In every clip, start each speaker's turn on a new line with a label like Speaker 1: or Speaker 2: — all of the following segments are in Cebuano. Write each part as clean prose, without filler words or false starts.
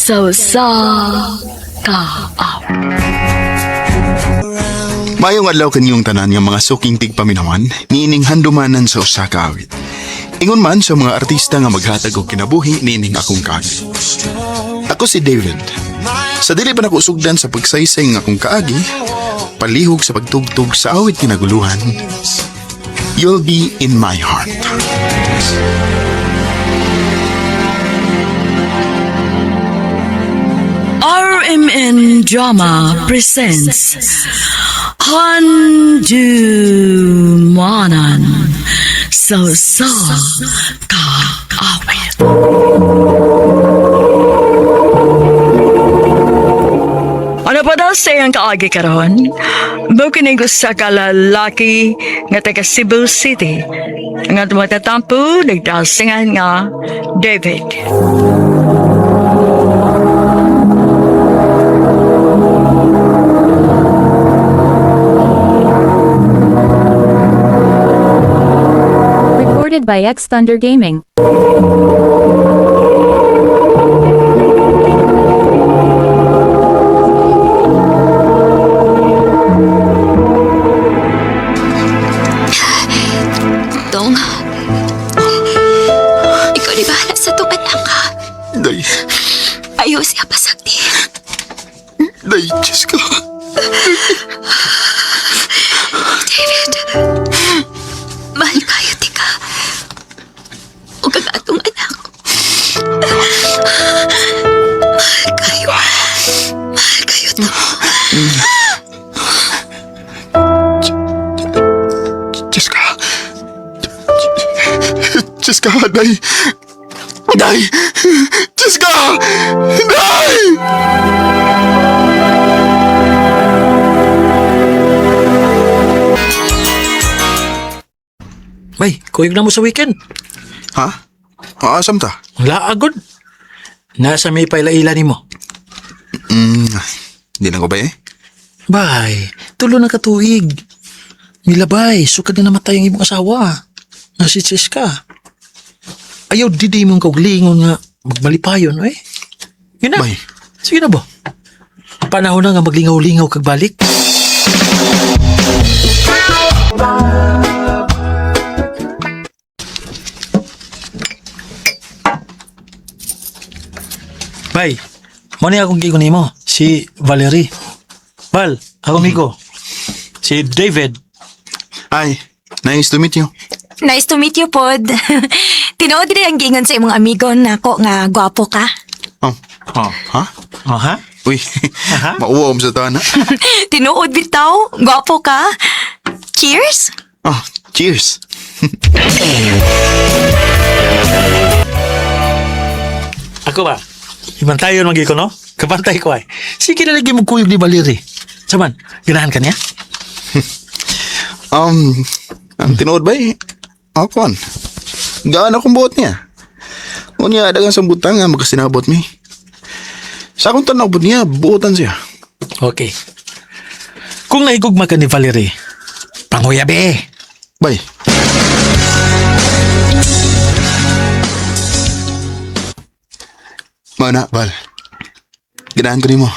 Speaker 1: Sa usa ka awit.
Speaker 2: Mayong adlaw kanyong tanan nga mga suking tigpaminawan, niining handumanan sa usa ka awit. Ingon man sa mga artista nga maghatag og kinabuhi niining akong kaagi. Ako si David. Sa dili pa nako sugdan sa pagsaysay ng akong kaagi, palihog sa pagtugtog sa awit nga naguluhan, You'll Be in My Heart.
Speaker 1: RMN Drama presents Handumanan sa usa ka awit. Ano pa daw sa iyang kaagi karon? Bukining usa ka lalaki nga taga Cebu City nga tumatatampo nagdasingan nga David.
Speaker 3: Recorded by X Thunder Gaming.
Speaker 4: Dong, ikaw di bahala sa itong anak ha.
Speaker 2: Day,
Speaker 4: Ayaw siya pasakti.
Speaker 2: day, Jessica.
Speaker 4: David, mahal kayo, tika. O ang atong anak. Mahal kayo. Mahal kayo, Tong.
Speaker 2: Jessica. Jessica, day. Day. Jessica! Day!
Speaker 5: Bay, kuyog na mo sa weekend.
Speaker 2: Ha? Aasam ta?
Speaker 5: Laagod. Nasa may paila-ila nimo.
Speaker 2: Hindi na ko ba eh?
Speaker 5: Bay, tulo na katuig. Milabay, sukad na namatay ang imong asawa. Nasi ka. Ayaw, didi mong kauglingon nga magmalipayon, eh. Yun na.
Speaker 2: Bay.
Speaker 5: Sige na ba? Panahon na nga maglingaw-lingaw kag balik. Bay, mo ni akong gigon nimo, si Valerie. Val, ako amigo. Si David.
Speaker 2: Hi, nice to meet you.
Speaker 4: Nice to meet you, Pod. Tinuod rin ang giingon sa imong amigo nako nga gwapo ka.
Speaker 2: Oh, oh, ha?
Speaker 5: Oh, ha?
Speaker 2: Uy,
Speaker 5: Aha.
Speaker 2: mauwaom sa taon, ha?
Speaker 4: Tinuod bitaw, gwapo ka. Cheers!
Speaker 2: Oh, cheers.
Speaker 5: Ako ba? Ibantayon man ko, no? Kabantay ko ay. Sige na lagi mo kuyog ni Valerie. Saman, ganahan ka niya?
Speaker 2: Ang tinuod ba eh? Ako, Gaan akong buot niya. Unya, dagang sambutan nga magkasinabot mi. Sa akong tanaw po niya, buotan siya.
Speaker 5: Okay. Kung naigugma ka ni Valerie, panguyabi.
Speaker 2: Bay. Mana, Val. Ganahan ko nimo.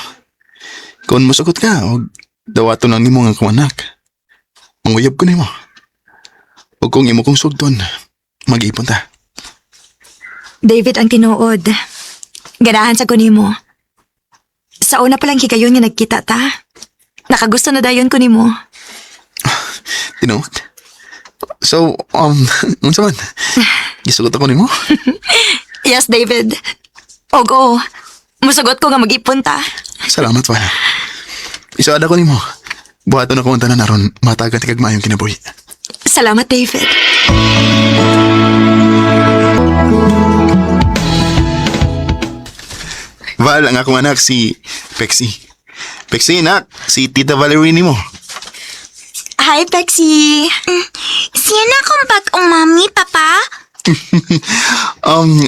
Speaker 2: Kung musugot ka, o dawato lang nimo nga akong anak. Manguyab ko nimo. O kung imo kong sugton, mag-ipon ta.
Speaker 4: David ang tinuod. Ganahan sa kunimo. Sa una pa lang higayon nga nagkita ta. Nakagusto na dayon ko nimo.
Speaker 2: Tinuod. So, unsa man? Gisugot ako nimo?
Speaker 4: Yes, David. Og oo. Musugot ko nga mag-ipon ta.
Speaker 2: Salamat, Val. Isuada ko nimo. Buhaton ako ang tanan aron matagan ti kag maayong kinabuhi.
Speaker 4: Salamat, David.
Speaker 2: Val, ang akong anak si Pexi. Pexi, nak, si Tita Valerie nimo.
Speaker 4: Hi, Pexi.
Speaker 6: Siya na akong bag-ong mami, papa.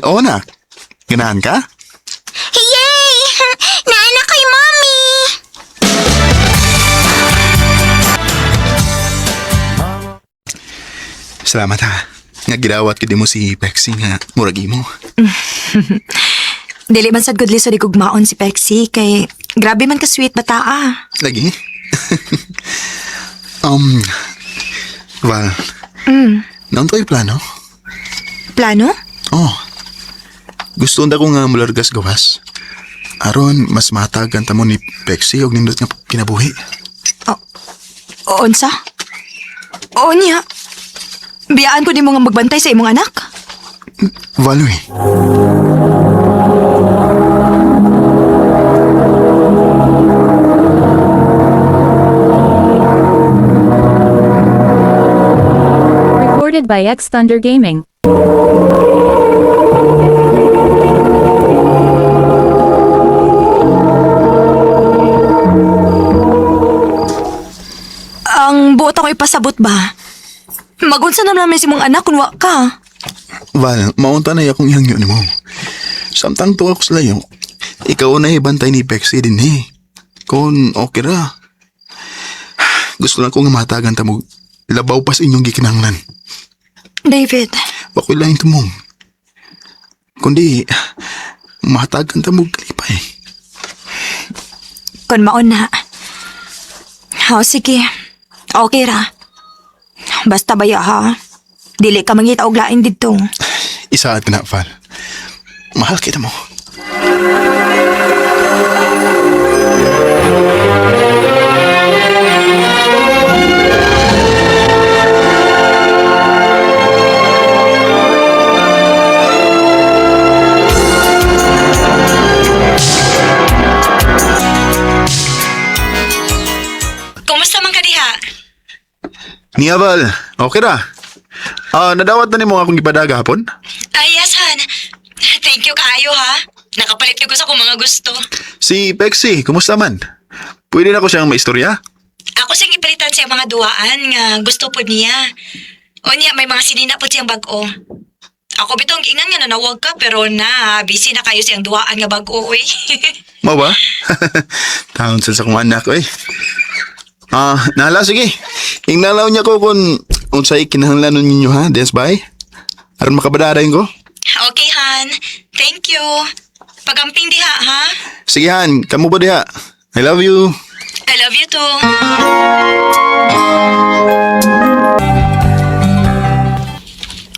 Speaker 2: Oo nak. Ganahan ka?
Speaker 6: Yay! Naana kay mami!
Speaker 2: Salamat ha. Nga gidawat ko di mo si Pexi nga murag imo.
Speaker 4: Dili man sad gud lisod igugmaon si Pexie kay grabe man ka sweet bata ah.
Speaker 2: Lagi? Val. Naon to'y plano?
Speaker 4: Plano?
Speaker 2: Oh. Gusto na ko nga mulargas gawas. Aron, mas matag ang tamo ni Pexie og nindot nga kinabuhi.
Speaker 4: O, unsa? Oo niya. Biyaan ko nimo nga magbantay sa imong anak.
Speaker 2: Valerie.
Speaker 3: Recorded by X Thunder Gaming.
Speaker 4: Ang buot ako ipasabot ba? Magunsa na namin si mong anak kung wa ka.
Speaker 2: Val, maunta na akong ihangyo nimo. Samtang tuwa ko sa layo, ikaw na ibantay ni Pexie din eh. Kung okay ra. Gusto lang ko nga matagan ta mo. Labaw pa sa inyong gikinahanglan.
Speaker 4: David,
Speaker 2: Wako'y lain tumong. Kundi, matagan ta mo kalipay.
Speaker 4: kung maon na. O sige, okay ra. Basta baya ha. Dili ka mangita og lain didto.
Speaker 2: Isaad ka na, Val. Mahal kita mo.
Speaker 4: Kumusta man ka diha?
Speaker 2: Niya, Val. Okay ra. Ah, nadawat na nimo akong gipadaga hapon?
Speaker 4: Ay, yes, Han. Thank you kaayo ha. Nakapalit ko sa akong mga gusto.
Speaker 2: Si Pexie, kumusta man? Pwede na ko siyang maistorya?
Speaker 4: Ako siyang ipalitan siya mga duwaan nga gusto po niya. O niya, may mga sinina po siyang bag-o. Ako bitong giingan nga nanawag ka pero na, busy na kayo siyang duwaan nga bag-o, uy.
Speaker 2: Mo ba? Taon sa akong anak, oy. Ah, nahala, sige. Ingnalaw niya ko kung unsay kinahanglanon ninyo ha, des bay. Aron makabadarain ko.
Speaker 4: Okay, Han. Thank you. Pagamping diha, ha?
Speaker 2: Sige han, kamo ba diha? I love you.
Speaker 4: I love you too.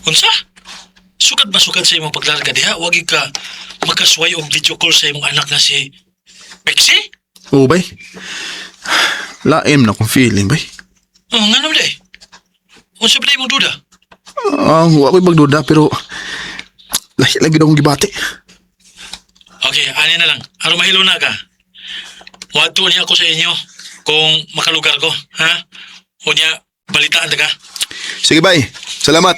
Speaker 5: Unsa? Sukad ba sukad sa imong paglarga diha? Wag ka makasway og video call sa imong anak na si Pexie?
Speaker 2: Oo, bay. Laim na kong feeling, bay.
Speaker 5: Oh, nga naman day. Unsa ba imong duda?
Speaker 2: Ah, wa ko'y magduda pero lahi lagi daw akong gibati.
Speaker 5: Okay, ani na lang. Aron mahilo na ka. Wadto niya ako sa inyo kung makalugar ko, ha? O niya, balitaan ta ka.
Speaker 2: Sige, bay. Salamat.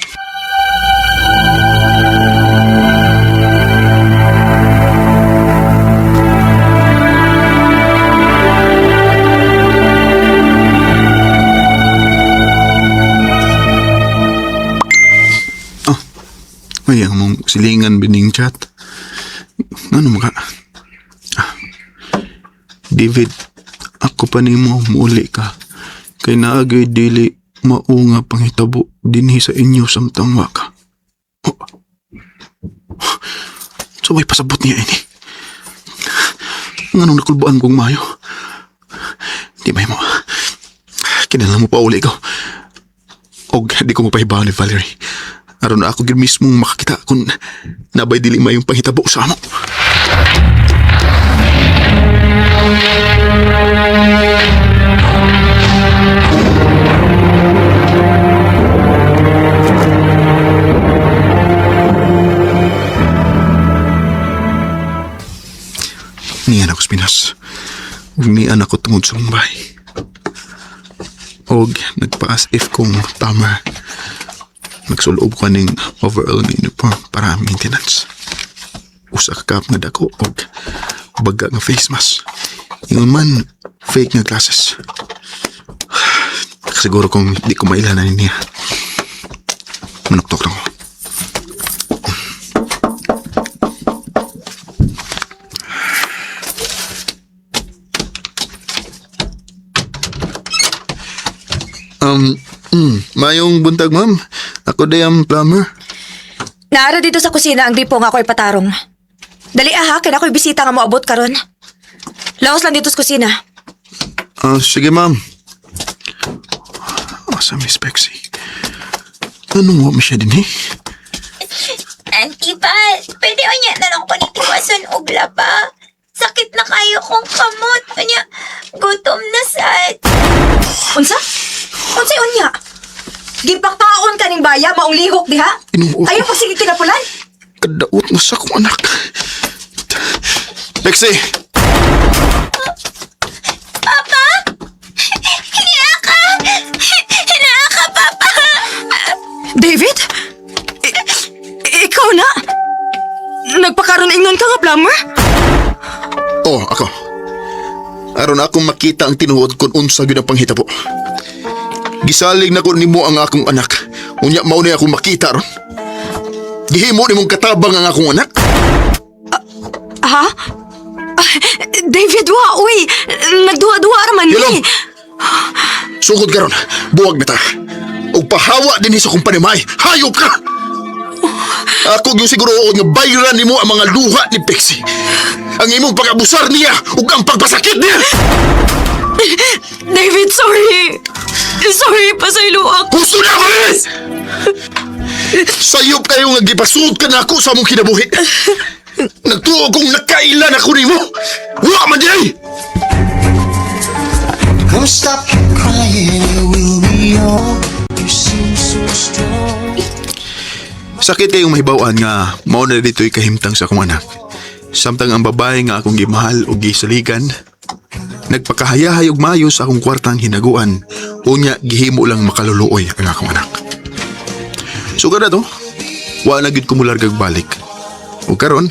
Speaker 2: Oh, ay, ang mong silingan bining chat. Ano maka? Ah. David, ako pa nimo muuli ka. Kay naagay dili maunga panghitabo dinhi sa inyo samtang wa ka. Oh. So way pasabot niya ini. Nganong nakulbaan kong mayo. Di may mo. Kinala mo pa uli ko. Og di ko mapahibaw ni Valerie. Aron na ako gid mismong makakita kung nabay dili mayong panghitabo sa amo. Niyan ako sa Pinas. Ug niyan ako tungod sa Mumbai. Og nagpa-as if kong tama. Nagsulob ko ning overall nga uniform para maintenance. Usa ka cup nga dako og baga nga face mask. Ingon man, fake nga glasses. Siguro kung di ko mailanan niya. Manuktok lang ko. Mayong buntag, ma'am. Ako day ang plumber.
Speaker 4: Naara dito sa kusina ang gripo nga ako'y patarong. Dali ah, ha, kaya ako'y bisita nga moabot karon. Laos lang dito sa kusina.
Speaker 2: Ah, sige, ma'am. Asa Miss Bexy? Anong wa siya din eh?
Speaker 6: Auntie Val, pwede unya na lang ko ni tiwason og laba. Sakit na kayo kong kamot. Unya, gutom na sad.
Speaker 4: Unsa? Unsay unya? Gipaktaon ka ning baya, maong lihok diha?
Speaker 2: Inoo.
Speaker 4: Ayaw pa sige kinapulan.
Speaker 2: Kadaot na sa akong anak. Bexy!
Speaker 6: Papa! Hinaa ka! Hinaa ka, Papa!
Speaker 4: David? Ikaw na? Nagpakaroon ingnon ka nga, plumber?
Speaker 2: Oh, ako. Aron akong makita ang tinuod kung unsa gyud ang panghitabo. Gisalig na ko nimo ang akong anak. Unya mao na akong makita ron. Gihimo nimong katabang ang akong anak.
Speaker 4: Ha? Ah, David, wa, uy! Nagduha-duha raman
Speaker 2: Hilom!
Speaker 4: ni.
Speaker 2: Sugod karon, buwag na ta. Og pahawa dinhi sa akong panimay. Hayop ka! Ako gyud siguro nga bayran nimo ang mga luha ni Pexi. Ang imong pag-abusar niya ug ang pagpasakit niya.
Speaker 4: David, sorry! Sorry, pasaylo ako.
Speaker 2: Gusto na ako eh! Sayop kayo nga gipasud ka na ako sa among kinabuhi. Nagtuo kong nakailan ako nimo. Wa man di!
Speaker 7: Come stop crying, it will be all. You seem so strong.
Speaker 2: Sakit kayong mahibaw-an nga mao na dito'y kahimtang sa akong anak. Samtang ang babae nga akong gimahal o gisaligan, nagpakahayahay og maayo sa akong kwartang hinaguan, unya gihimo lang makaluluoy ang akong anak. Sugad na to, wa na gyud kumulargag balik. O karon,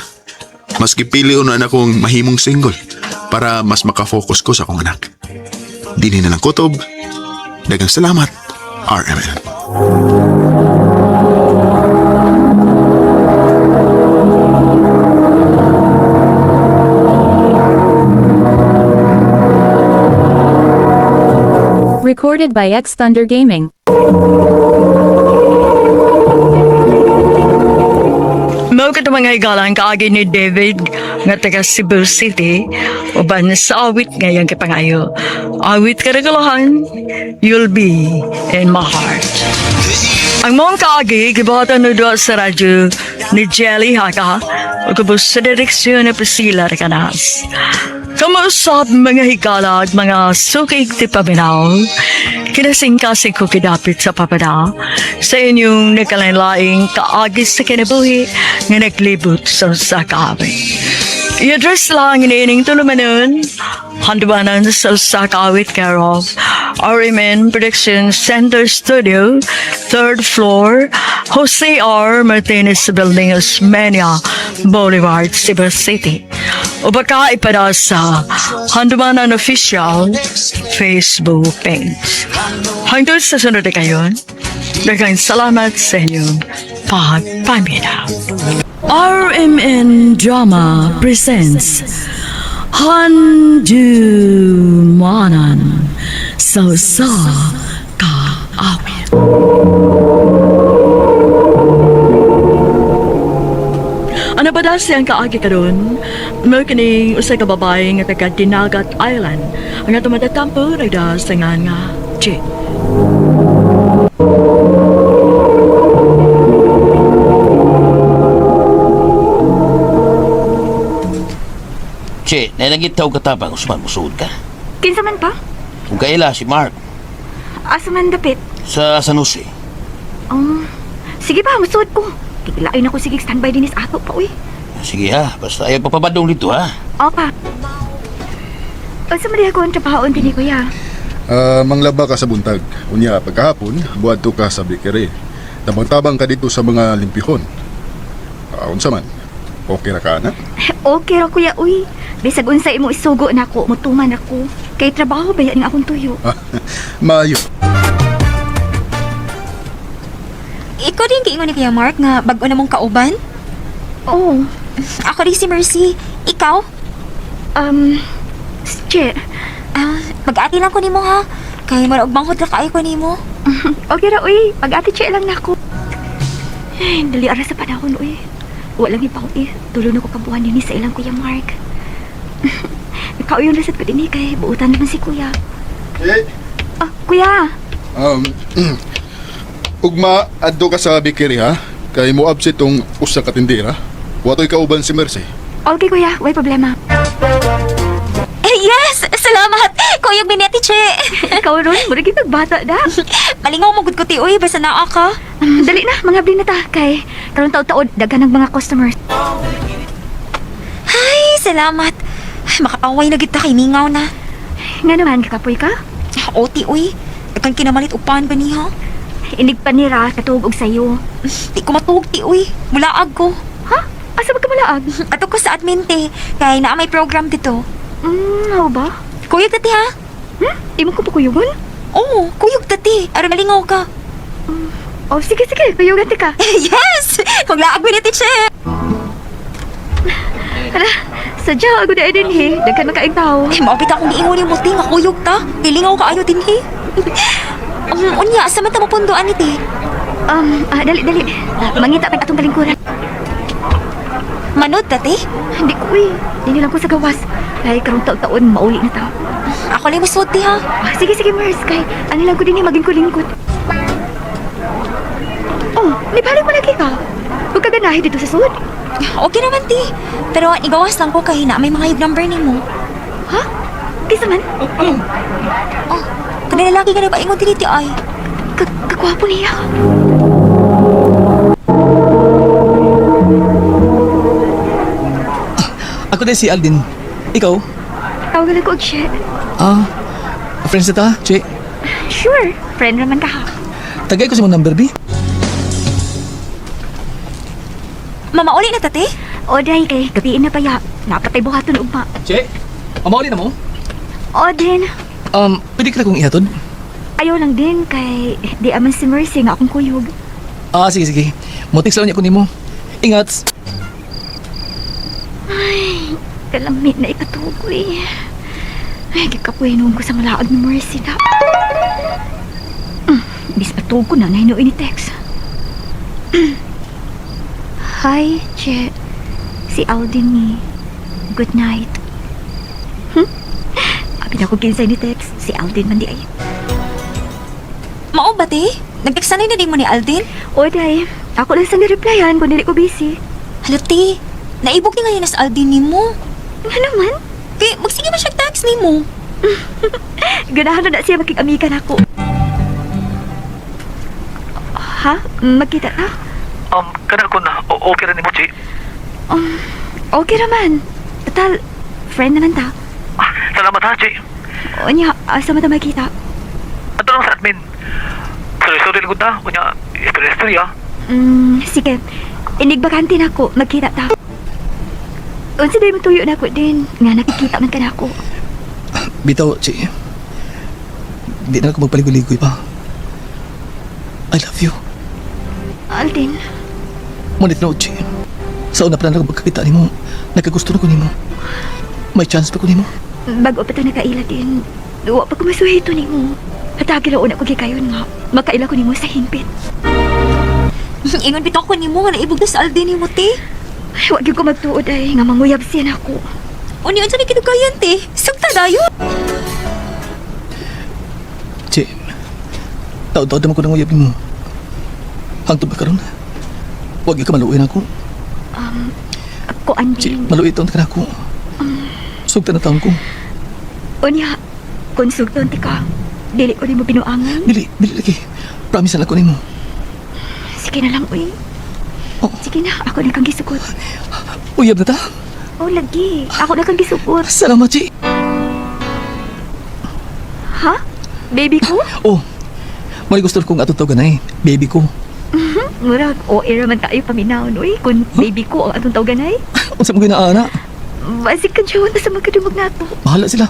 Speaker 2: mas gipili na akong mahimong single para mas makafocus ko sa akong anak. Dinhi na lang kutob. Dagang salamat, RMN.
Speaker 3: Recorded by X Thunder Gaming.
Speaker 1: Mao kato mga higala ang kaagi ni David nga taga Cebu City uban sa awit ngayong kipangayo. Awit karagalahan, you'll be in my heart. Ang mong kaagi gibuhatan na doon sa radyo ni Jelly Haka ug ubos sa direksyon ni Priscilla Recanas. Kamuusap mga higala at mga sukig ti paminaw, kinasingkasing ko kidapit sa papada sa inyong nagkalainlaing kaagi sa kinabuhi nga naglibot sa usa ka awit. I-address lang iniining tulumanon, handuanan sa usa ka awit care of RMN Production Center Studio, third floor, Jose R. Martinez Building, Osmeña Boulevard, Cebu City. O baka ipada sa Handumanan Official Facebook page. Hanggang sa sunod na kayon, daghang salamat sa inyong pagpaminaw. RMN Drama presents Handumanan sa sa kaawit. Ano ba dahil siyang kaagi karon? Mao kining usa ka babae nga taga Dinagat Island ang atong matatampo nagda sa nga nga Che.
Speaker 8: Che, nainagit tao katabang usman musuod ka.
Speaker 9: Kinsa man pa?
Speaker 8: Kung kaila si Mark
Speaker 9: Asa man dapit?
Speaker 8: sa San Jose.
Speaker 9: Sige pa, musuod ko. Tigilain ako sige standby dinis ato pa uy.
Speaker 8: Sige ha, basta ayaw papabadong dito ha.
Speaker 9: Opa. Unsa man diha ko ang trabahoon dinhi kuya?
Speaker 10: Ah, manglaba ka sa buntag. Unya pagkahapon, buadto ka sa bakery. Tabang-tabang ka dito sa mga limpihon. Ah, unsa man? Okay ra ka na?
Speaker 9: Okay ra kuya uy. Bisag unsa imo isugo nako, mutuman ako. Kay trabaho ba yan nga akong tuyo.
Speaker 10: Maayo.
Speaker 6: Ikaw din giingon ni Kuya Mark nga bag-o na mong kauban?
Speaker 9: Oh,
Speaker 6: Ako rin si Mercy. Ikaw?
Speaker 9: um Che.
Speaker 6: Ah, mag-ati lang ko nimo ha. Kay murag manghod ra kaayo ko nimo.
Speaker 9: Okay ra uy, pag-ati Che lang nako. Ay, dali ara sa panahon uy. Walang ipaw eh. Tulo na ko kabuhan din sa ilang Kuya Mark. Nakauyon na sad ko din eh, kay buutan naman si Kuya.
Speaker 10: Eh,
Speaker 9: Ah, Kuya!
Speaker 10: Ugma, adto ka sa bakery ha. Kay mo absent tong usa ka tindera. Watoy kauban si Mercy.
Speaker 9: Okay, Kuya. Way problema.
Speaker 6: Eh, yes! Salamat! Kuyog bineti, Che!
Speaker 9: Ikaw ron, murag pagbata da.
Speaker 6: Malingaw mo gud ko ti, uy. Basta naa ka.
Speaker 9: Dali na, mga na ta. Kay karon taod-taod, daghan ng mga customers.
Speaker 6: Ay, salamat. Ay, makapaway na gid ta kay mingaw na.
Speaker 9: Nga naman, kakapoy ka?
Speaker 6: O, ti, uy. Daghan kinamalit upan ba niya?
Speaker 9: Inig pa nira, katuog og sayo.
Speaker 6: Di ko matuog, ti, uy. Mulaag ko.
Speaker 9: Ha? Asa ba ka malaag?
Speaker 6: Ato ko sa admin, te. Kay naa may program dito.
Speaker 9: Hao ba?
Speaker 6: Kuyog ta, ti, ha?
Speaker 9: Hmm? Imo ko pa kuyugon?
Speaker 6: Oo, kuyog ta, ti. Aron malingaw ka.
Speaker 9: Oh, sige, sige. Kuyugan ti ka.
Speaker 6: Yes! Maglaag mi ni ti, Che!
Speaker 9: Hala, sadya ako na din he. Daghan man kaing tao.
Speaker 6: Eh, maupit akong giingon ni mo, ti. Nga kuyog ta. Gilingaw ka ayo din, he. Unya, sa man ta mapundoan ni, ti?
Speaker 9: Dali, dali. Mangita tag atong kalingkuran.
Speaker 6: Manod ta, ti?
Speaker 9: Hindi ko, uy. Hindi lang ko sa gawas. Kay karong taon-taon, mauli na ta.
Speaker 6: Ako lang musod, ti, ha?
Speaker 9: Ah, sige, sige, Mars. Kay, ano lang ko din eh, maging kulingkot. Oh, nibalik mo lagi ka. Huwag ka ganahe dito sa sud.
Speaker 6: Okay naman, ti. Pero igawas lang ko kay na may mga yung number nimo.
Speaker 9: Ha? Kisa man?
Speaker 6: Oh, kanang lalaki ka na ba ingon dili ti ay?
Speaker 9: Kagwapo niya.
Speaker 5: Ako din si Aldin. Ikaw?
Speaker 9: Tawagan lang ko og shit.
Speaker 5: Ah, friends na ta, Che.
Speaker 9: Sure, friend naman ka ha.
Speaker 5: Tagay ko sa mong number, B.
Speaker 6: Mamauli na ta, ti?
Speaker 9: O day, kay gabiin na paya. Napatay buhaton ugma.
Speaker 5: Che, mamauli na mo?
Speaker 9: O din,
Speaker 5: Pwede ka na kong ihatod?
Speaker 9: ayaw lang din kay di aman si Mercy nga akong kuyog.
Speaker 5: Ah, sige, sige. Motik lang niya ko nimo. Ingat.
Speaker 9: Ay, kalamit na ikatugoy. Ay, gikapuy noon ko sa malaag ni Mercy na. Bis patug ko na, nahinuin ni text. Hi, Che. Si Alden ni. Good night. Abi na ko kinsay ni text. Si Alden man di ay.
Speaker 6: Mao ba, ti? Nagteksanay na din mo ni Aldin?
Speaker 9: O, day. Ako lang sa nireplyan kung dili ko busy.
Speaker 6: Hala, ti. Naibog ni ngayon na sa Aldin nimo.
Speaker 9: Nga naman.
Speaker 6: Kay, magsige ba siya text nimo?
Speaker 9: Ganahan na na siya makig-amigan ako. Ha? Magkita ta?
Speaker 11: Kana ko na. Okay ra nimo, Chi.
Speaker 9: Okay raman. Total, friend naman ta.
Speaker 11: Ah, salamat ha, Chi.
Speaker 9: O niya, asa man ta magkita?
Speaker 11: Ato lang sa admin. Sorry, sorry lang ta. Unya, istorya, istorya.
Speaker 9: Sige. Inigbakante na ako. Magkita ta. Unsa day matuyo na ako din. Nga nakikita man ka na ako.
Speaker 5: Bitaw, Che. Di na ako magpaligoy-ligoy pa. I love you.
Speaker 9: Alden,
Speaker 5: Ngunit no, Che. Sa una pa lang ako magkakita nimo, nagkagusto na ko nimo. May chance pa ko nimo.
Speaker 9: bago pa ta nakaila din. Wa pa ko masuhito nimo. Hatagi ra una ko gikayon nga. Makaila ko nimo sa hingpit.
Speaker 6: Ingon bitaw ko nimo nga naibog na sa Aldin nimo, ti.
Speaker 9: Ay, wa gyud ko magtuod ay nga manguyab siya nako.
Speaker 6: Uni unsa ni kidugayan, ti? Sugta dayon.
Speaker 5: Che, taod-taod naman ko nang uyab nimo. Hangtod ba karon? Huwag ka maluoy na ako.
Speaker 9: Ako
Speaker 5: Che,
Speaker 9: andin.
Speaker 5: maluoy taon ka na ako. Sugta na taon ko.
Speaker 9: Unya, kung sugton ti ka, dili ko nimo binuangan.
Speaker 5: Dili, dili lagi. Promise na lang ko nimo.
Speaker 9: Sige na lang, uy.
Speaker 5: Oh.
Speaker 9: Sige na, ako na kang gisugot.
Speaker 5: Uyab na ta.
Speaker 9: Oh, lagi. Ako na kang gisugot.
Speaker 5: Salamat, Che.
Speaker 9: Ha? Baby ko?
Speaker 5: Oh, mali gusto kong atong tawagan ay. Baby ko.
Speaker 9: Murag, o era man tayo paminaw, uy. Kung baby ko ang atong tawagan ay.
Speaker 5: Unsa mo ginaana?
Speaker 9: Basig ka dyan, sa magkadumag nato.
Speaker 5: Bahala sila.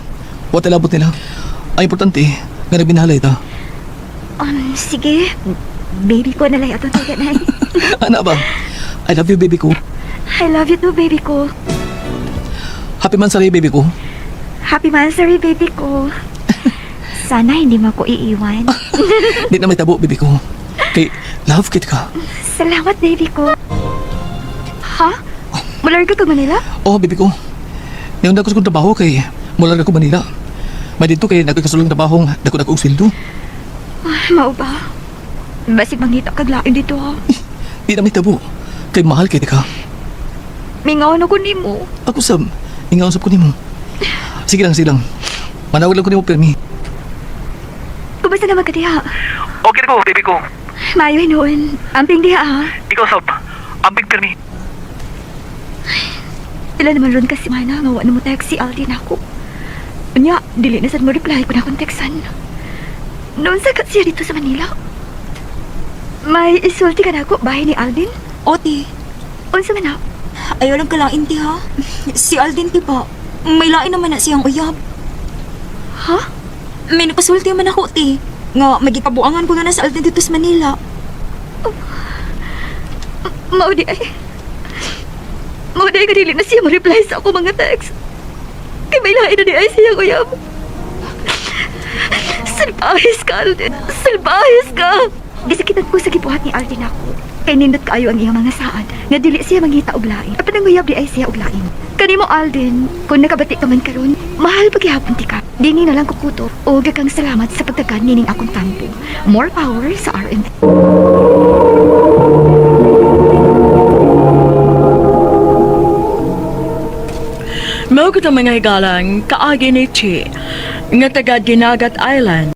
Speaker 5: Wa tay labot nila. Ang importante, nga nagbinahalay ta.
Speaker 9: Sige. Baby ko na lang atong tawagan ay.
Speaker 5: Ana ba? I love you, baby ko.
Speaker 9: I love you too, baby ko.
Speaker 5: Happy man baby ko.
Speaker 9: Happy Mansary, baby ko. Sana hindi mo ako iiwan.
Speaker 5: Di na may tabo, baby ko. Kay, love kit ka.
Speaker 9: Salamat, baby ko. Ha? Mularga ka Manila?
Speaker 11: Oh, baby ko. Niunda ko sa kong trabaho kay mula ko Manila. May dito kay nagkakasulong trabaho dako dako og sweldo.
Speaker 9: Ay, mao ba? Basig mangita kag lain dito ha.
Speaker 11: Di na may tabo. Kay mahal kay ka.
Speaker 9: Mingaw na ko nimo.
Speaker 11: Ako sab, ingaon sab ko nimo. Sige lang, sige lang. Manawag lang ko nimo pirmi.
Speaker 9: Kumusta naman ka diha?
Speaker 11: Okay ko, baby ko.
Speaker 9: Maayo hinuon. Amping diha ha.
Speaker 11: Ikaw sab. Amping pirmi.
Speaker 9: Sila naman ron kasi mana nga wa na mo text si Alden ako. Unya, dili na sad mo reply kung akong textan. Noon sa ka siya dito sa Manila. May isulti ka na ako, bahay ni Alden?
Speaker 4: Oti,
Speaker 9: Unsa man na?
Speaker 4: ayaw lang ka lang inti ha. Si Alden ti ba? May lain naman na siyang uyab.
Speaker 9: Ha?
Speaker 4: May nakasulti man ako ti. Nga magikabuangan ko na na sa Alden dito sa Manila.
Speaker 9: Mao di ay. Mao di ay nga dili na siya mo-reply sa ako mga text. Kay may lain na di ay siya uyab. Salbahis ka, Alden. Salbahis ka! Gisakitan ko sa gibuhat ni Alden ako. Kay nindot kaayo ang iyang mga saad nga dili siya mangita og lain. Apan ang uyab di ay siya og lain. Kanimo Alden, kung nakabati ka man karon, mahal paghihapon ti ka. Dini na lang kukuto o gakang salamat sa pagtagan nining akong tampo. More power sa RM.
Speaker 1: Mao gud ang mga higalang kaagi ni Chi nga taga Dinagat Island.